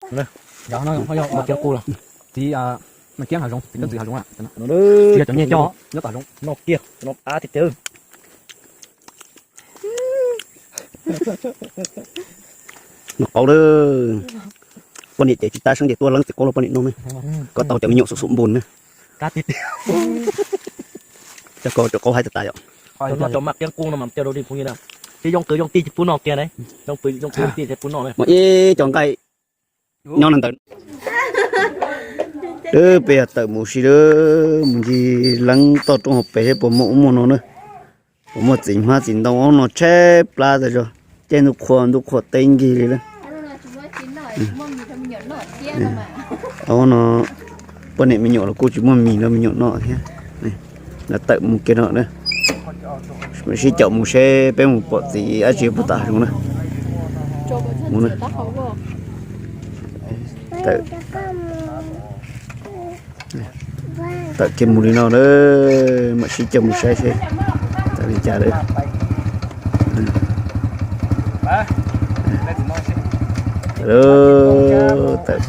Yog no yog Mas Kiab Qus los txiv, Mas Kiab hav zoov, txiv Kiab txiv hav zoov, txiv yog cov nyiaj coj nyob tom zoov no kiag no av tiag tiag. Noj qaub lawm. Poj niam ces tsis tab seeb ces tuaj leeb txiv qaub los poj niam noj ne. Koj tau cov me nyuam xum xum npun ne. Cov qaub haib tas tas yom. Cov Mas Kiab Qus no mas coj rau li phooj ywg na. Tsis yoo kwv yoo tij tsis pub noj kiag ne. Yoo kwv yoo tij tsis pub noj ne. Mas ib cov nqaij nyob no ntawd. Peb yog tawm mus si lawm, mus ncig leeb toj roob hauv pes seb puas muaj ub muaj no na. Puas muaj txiv hmab txiv ntoo, ob no tshaib plab tas zog, caij ntuj qhua ntuj qhua teb nkig li lawm. Ob no poj niam me nyuam los kuj tsis muaj mis rau me nyuam noj thiab. Los tawm mus kiag no na, sib caum mus seb peb mus pom txiv dab tsi puag tom hav zoov na. Mus na. Tawm kiag mus li no lawm, mam sib caum mus saib seb tawm li cas lawm. Tawm, tawm,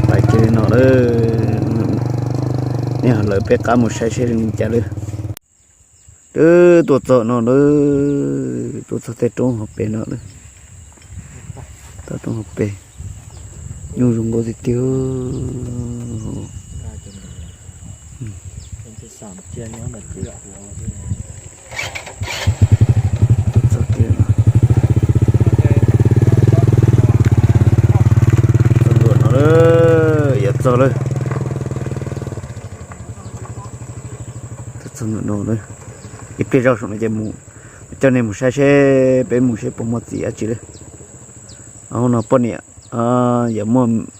tawm kiag li no lawm. Nej ho lawv peb qab mus saib seb zoo li cas lawm. Twb tuaj txog no lawm, tuaj txog tej roob hauv pes no lawm. Toj roob hauv pes nyuj zoo nkauj tiag tiag. Txog tiag no. Txog ntua no lawm, yuav txog lawm. Txog ntua no lawm, ib pliag zoj saum no ces mus coj nej mus saib seb peb mus seb puas muaj txiv dab tsi lawm. Hauv no poj niam yog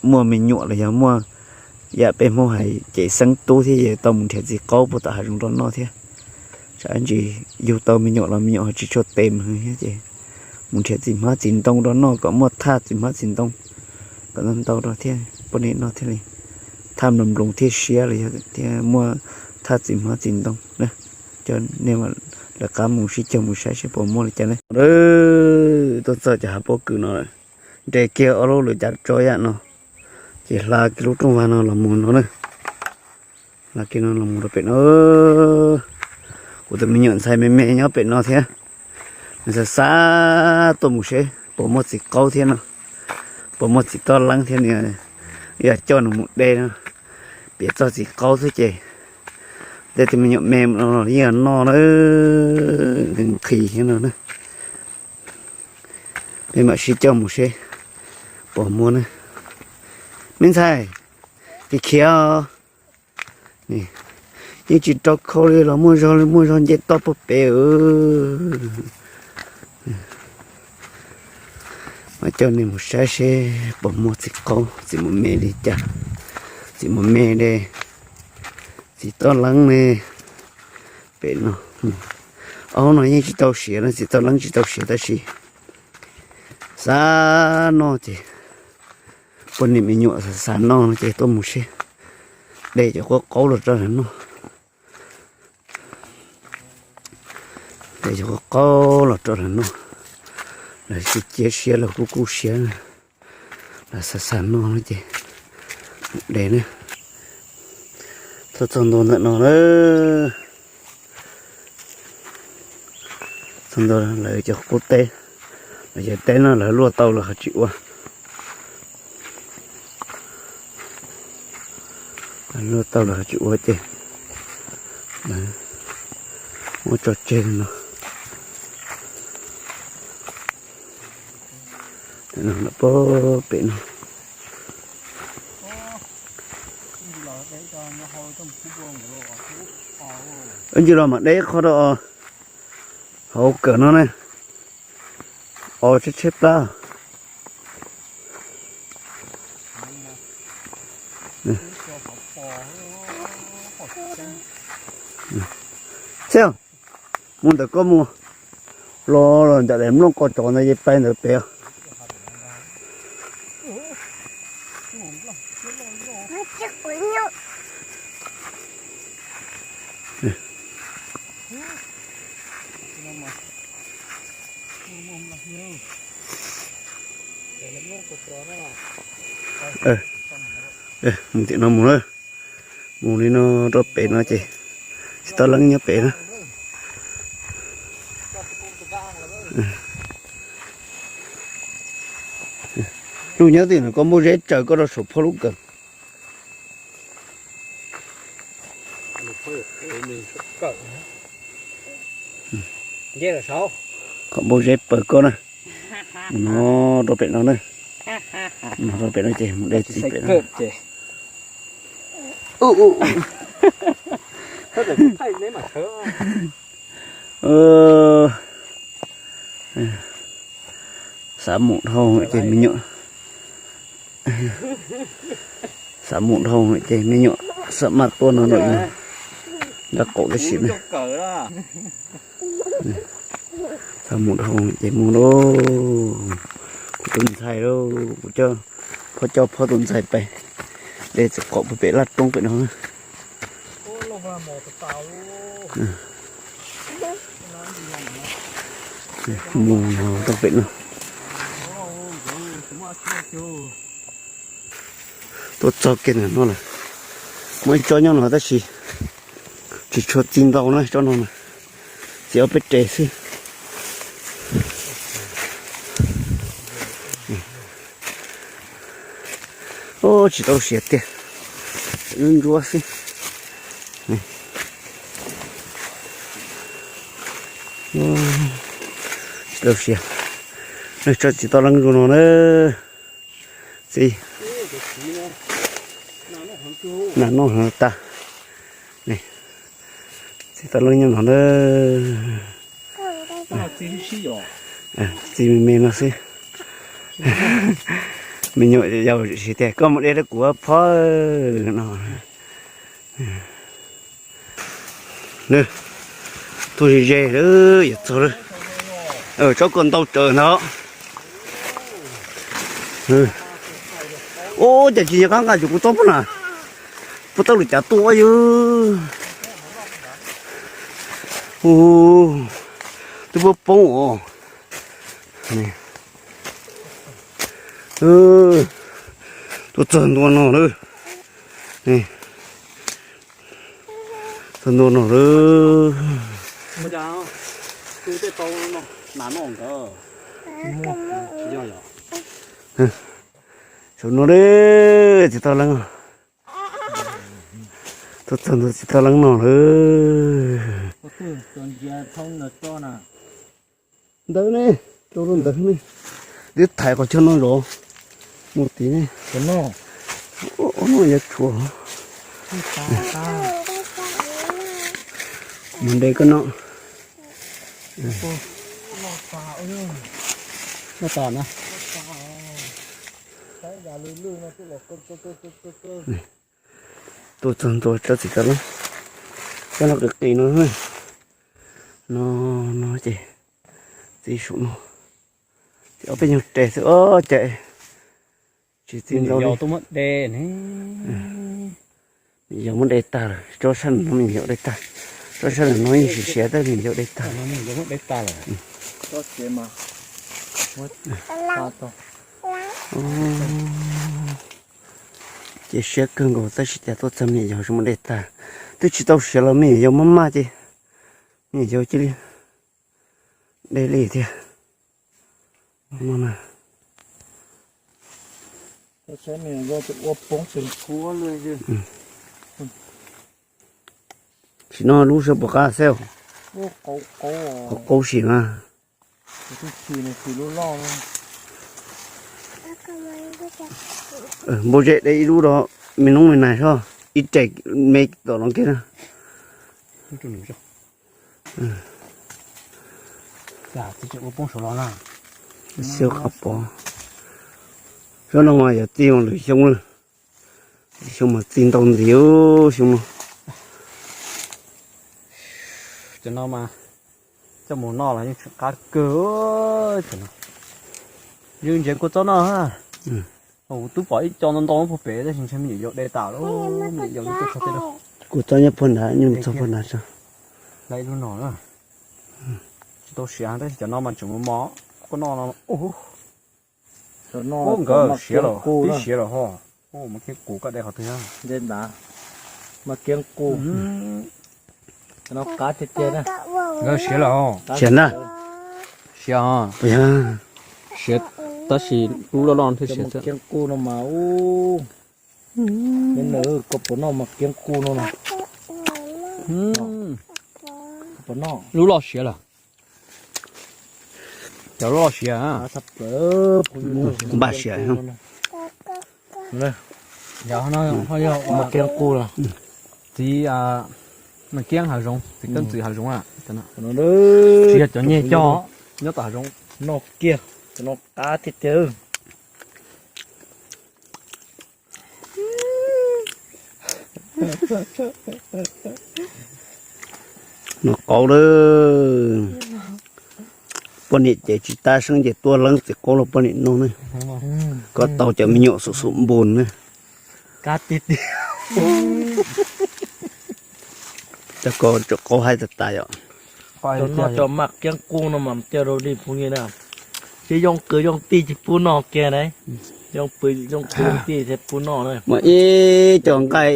muaj me nyuam los yog muaj yam peb Hmoob hais ces xeeb tub thiab ces tau mus nrhiav txiv qaub puag tom hav zoov rau noj thiab. Tsam ntsis yug tau me nyuam los me nyuam ho tsis tshua tes mus thiab ces mus nrhiav txiv hmab txiv ntoo rau noj kom muaj thaj txiv hmab txiv ntoo kom ntau ntau rau thiab poj niam noj thiaj li thaj nploos nploos thiab siab los yog thiaj muaj thaj txiv hmab txiv ntoo na. Coj nej lawv qab mus sib caug mus saib seb puas muaj li cas ne. Tuaj txog cov hav pob kws no lawm, nres kiag ob lub lwm cav tso yam no, ces hla kiag lub rooj vag no los mus no na. Hla kiag no los mus rau pem no. Kuv tus me nyuam ntxhais me me nyob pem no thiab, nws xav xav tuaj mus seb puas muaj txiv qaub thiab no, puas muaj txiv toj leeb thiab, nws yog coj nws mus de no, piav txog txiv qaub xwb ces tej tus me nyuam me no los yeej noj na, nqhis thiab no na. Peb mam sib coj mus seb puas muaj na. Me ntxhais, khiav khiav, yeej tsis rau khau li los muaj zog li, muaj zog nce toj puag pem. Mas coj nej mus saib seb puas muaj txiv qaub txiv mos me li cas, txiv mos me ne, txiv toj leeb ne. Pem no, ob no yeej tsis tau siav no, txiv toj leeb tsis tau siav tab sis xav noj ces poj niam me nyuam xav noj no ces tuaj mus seb, de cov qaub qaub los rau lawv noj. De cov qaub qaub los rau lawv noj, lawv tsis cia siab los kuj kuj siab, lawv xav xav noj no ces de na. Tuaj txog ntua ntawm no lawm. Txog ntua lawv cov qub teb, lawv cov teb no lawv luaj tau lawv ho tsis ua. Lawv luaj tau lawv ho tsis ua ces lawv muab tso tseg li no. Pem no. Ib ntsis los mam de qho rau hauv kawm no ne. Os, tshaib tshaib plab. Xeb, mus ntawm koj mus, los los ntawm daim nplooj qos tsov ntawd ces pais ntawd pem. Mus tim no mus na. Mus li no rau pem no ces tsis tau leeb nyob pem na. Lub nyob tim no koj muaj zeb tsaws koj rau saum phab lub kawm. Koj npau zeb paws koj na. Mus no rau pem no na. Mus rau pem no ces mus de txiv pem no. Xav mus dhau ces me nyuam, xav mus dhau ces me nyuam xav maj tuaj no lawm, nqa qaum tab sis ne. Xav mus dhau ces mus lauj. Kuv tus ntxhais lauj, kuv coj, phob coj phob tus ntxhais pais de txiv qaum pem laj roob pem no. Mus no rau pem no. Tuaj txog kiag ntawm no lawm. Muaj ib tsob nyob no tab sis tsis tshua txi ntau na, tsob no na, txi ob peb res xwb. Tsis tau siav tiag, ntsuab ntsuab xwb. Tsis tau siav, tsob txiv toj leeb zoo no na. Txiv, nas noj heev tas. Txiv toj leeb nyob no na. Txiv me me no xwb. Me nyuam yaus siv tias koj mus de rau kuv phob no. Tuaj ze ze lawm, yuav txog lawm. Tsob koj ntau tsawv ntawd. Ub, cas tsis nco qab nqa cuv kuv txob pub na. Puas tau lwm cav tuaj yus. Ub, twb puab poob os. Tuaj txog ntua no lawm. Txog ntua no lawm. Saum no lawm, txiv toj leeb. Tuaj txog ntua txiv toj leeb no lawm. Ntawd ne, rau rau ntawd ne. Twb thaiv qhov chaw no zov mus tid ne. Ub, no yuav tshuav. Mus de koj no. Noj tas na. Tuaj txog ntua tsob txiv toj leeb, tsob no qis qis no. No, no ces txiv saum no, txiv ob peb nyuag res xwb os ces tsis txiv ntau li. Me nyuam yaus muab de tag lawm, tsob sab no me nyuam yaus de tag, tsob sab no yeej siav siav tab me nyuam yaus de tag. Ces siab kawg nkaus tab sis cas tuaj txog me nyuam yaus tsis muaj de tag, twb tsis tau siav los me nyuam yaus maj maj ces me nyuam yaus cia li de li thiab. Sim no lub sab puas qab xwb, qhov qaub sim mas. Npau zeb de ib lub rau me noob me nais soj, ib res me tom no kiag na. Xyov qhov pom, xyov no mas yog txi mas lwm xyoo lawm, lwm xyoo mas txi ntau ntxiv xyoo no. Cov no mas coj mus noj los yeej tseem qab kawg. Yeej ntsev kua txob noj. Kuv twb pom ib co ntau ntau puag pem tab sis ntshe me nyuam yaus de tas lawm, me nyuam yaus tuaj txog tej no. Kua txob nyob puag nrad, nyob txog puag nrad tso. Lawv ib lub no na, tsis tau siav tab sis cov no mas tseem mos mos, kua noj no. Ub, nkawd siav los, tib siav los ho. Ub, mas kiab qus koj de qhov twg? Nte ntawd, mas kiab qus. Cov no qab tiag tiag na. Nkawd siav los ho. Siav na. Siav ho. Siav, tab sis lub loj loj thiaj siav xwb. Kiab qus no mas ub, nws koj puas noj mas kiab qus no na. Lub loj siav lawm. Cov loj siav. Npaj siav. Mas kiab qus, txiv, mas kiab hav zoov, txiv keeb txwm hav zoov. Tsis yog cov nyeg cog nyob tom hav zoov. Noj kiag, cov no qab tiag tiag. Noj qaub lawm. Poj niam ces tsis tab seeb ces tuaj leeb txiv qaub los poj niam noj ne. Koj tau cov me nyuam xum xum npus ne. Cov ko tsuam qaub haib tas tas yom. Cov no cov mas kiab qus no mas tiag rau li phooj ywg na. Tsis yoo kwv yoo tij tsis pub noj kiag na. Yoo kwv yoo tij thiaj pub noj na. Mas ib co nqaij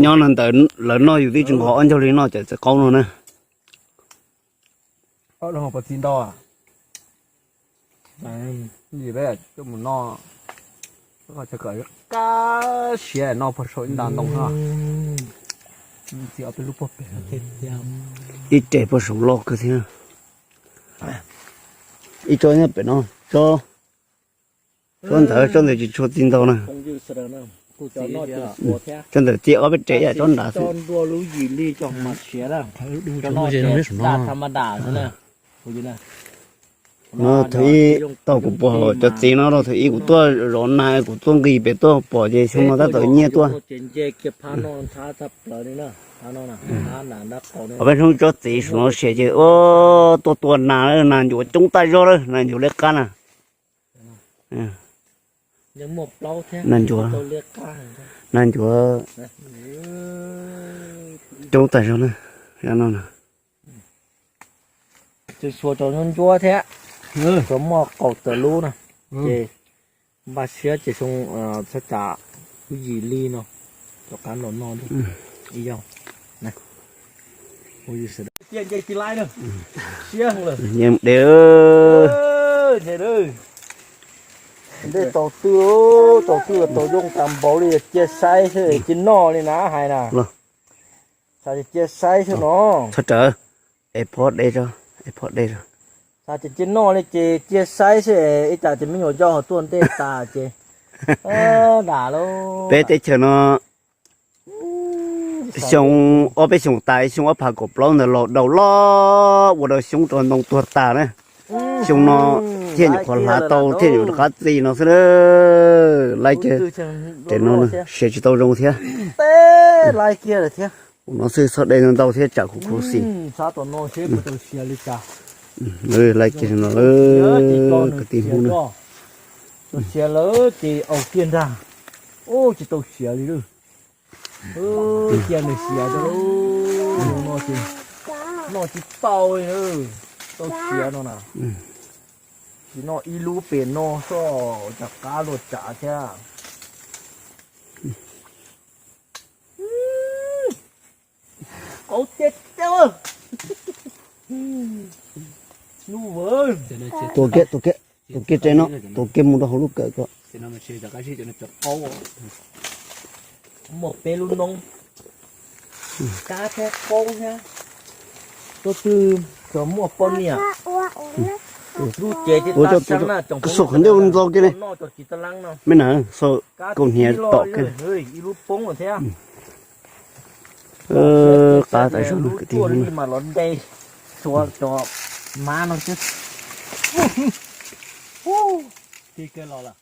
nyob no ntawd lawv noj yus twb tsis nqos ob ncaug li noj cov txiv qaub no na. Mus noj, kab siav noj puag saum ib nta ntoo no. Ib re puag saum loj kawg thiab. Ib tsob nyob pem no, tsob, tsob ntawd, tsob ntawd tsis tshua txi ntau na. Tsob ntawd txi ob peb re ib yam tsob nrad xwb. No thaum ib tau kuv pom cov txiv no rau thaum ib kuv tuaj zov nas kuv tuaj nqis pem tuaj pom ces xyoo no tab tom nyiaj tuaj. Ob peb hnub tsob txiv saum no siav ces ua tuaj tua nas, nas ncuav coob tag zog lawm, nas ncuav liab qab na. Nas ncuav, nas ncuav coob tag zog na. Tseem xuas cov ntsuab thiab, cov muaj kaum tawm lub na, ces npaj siab ces xyoo txhab cas lub yim li no, cov qab los noj ib zaug. Yeej de, tau twj, tau twj tau zoo tas npaum li, cia saib xwb cia noj li na hais na. Cia saib xwb no. Txhob rawv, es phob de tso, es phob de tso. Ces cia noj li ces cia saib xwb, ib tsam ces me nyuam yau tuaj ntej tas ces dam lauj. Peb teb chaws no xyoo, ob peb xyoos tas xyoo ob phav kaum plaub ntawd los daus loj ua rau xyoob rau ntoo tuag tas na. Xyoo no thiaj nyuam qhuav hlav tau thiaj nyuam rov qab txi no xwb na. Laib kiag, tes no siav tsis tau zoo thiab. Ua no xwb txhob de ntau thiab tsam khuv khuv xim. Laib kiag no, kwv tij Hmoob na. Siav lawm ces au kiag ntag. Ub, tsis tau siav li lawm. Cia nws siav rau no ces noj tsis tau li. Tau siav no na. Tsis noj ib lub pem no xwb, cas qab luaj tsav thiab. Qaub tiag tiag. Tua kiag, tua kiag, tua kiag tsev no, tua kiag mus rau hauv lub kawm ko. Muaj peb lub noob, kab thiab qaub thiab. Tuaj twg tsuas muaj poj niam. Lub cev tib tab xeeb na, tsoom phooj ywg, ntau kiag ne. Me na, kaus hniav tom kiag. Ib lub poob thiab. Qab tas zog kwv tij Hmoob na. Mas los nte xuas cov mab no xwb. Tig kawg los lawm.